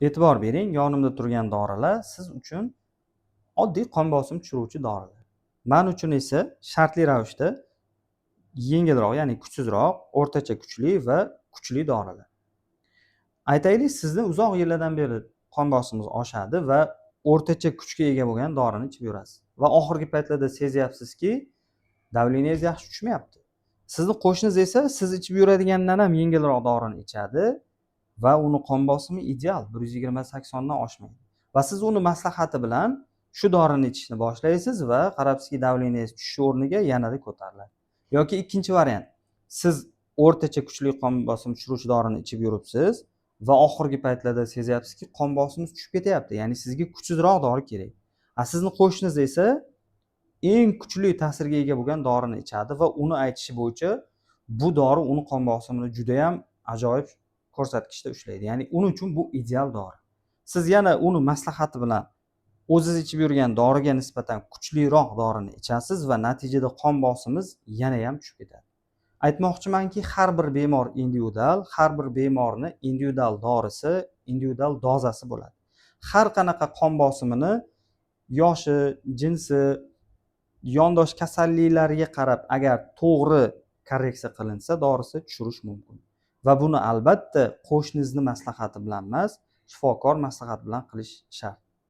E'tibor bering, yonimda turgan dorilar siz uchun oddiy qon bosim tushiruvchi dorilar. Man uchun esa shartli ravishda yengilroq, ya'ni kuchsizroq, o'rtacha kuchli va kuchli dorilar. Aytaylik, sizni uzoq yillardan beri qon bosimingiz oshadi va o'rtacha kuchga ega bo'lgan dorini ichib yurasiz va oxirgi paytlarda sezyapsizki, давление ngiz yaxshi tushmayapti. Sizni qo'shningiz esa siz ichib yuradigandan ham yengilroq dorini ichadi va uni qon bosimi ideal, 120/80 dan oshmaydi. Va siz uni maslahati bilan shu dorini ichishni boshlaysiz va qarabsizki, давление ngiz tushishi o'rniga yanada ko'tariladi. Yoki ikkinchi variant: siz o'rtacha kuchli qon bosim tushiruvchi dorini ichib yuribsiz va oxirgi paytlarda sezyapsizki, qon bosimingiz tushib ketyapti, ya'ni sizga kuchsizroq dori kerak. A sizni qo'shningiz esa eng kuchli ta'sirga ega bo'lgan dorini ichadi va uni aytishi bo'yicha bu dori uni qon bosimini judayam ajoyib ko'rsatkichda ushlaydi, ya'ni uning uchun bu ideal dori. Siz yana uni maslahati bilan o'ziz ichib yurgan doriga nisbatan kuchliroq dorini ichasiz va natijada qon bosimingiz yanayam tushib ketadi. Aytmoqchimanki, har bir bemor individual, har bir bemorni individual dorisi, individual dozasi bo'ladi. Har qanaqa qon bosimini yoshi, jinsi, yondosh kasalliklariga qarab, agar to'g'ri korreksiya qilinsa, dorisi tushirish mumkin. Va buni, albatta, qo'shningizni maslahati bilan emas, shifokor maslahati bilan qilish shart.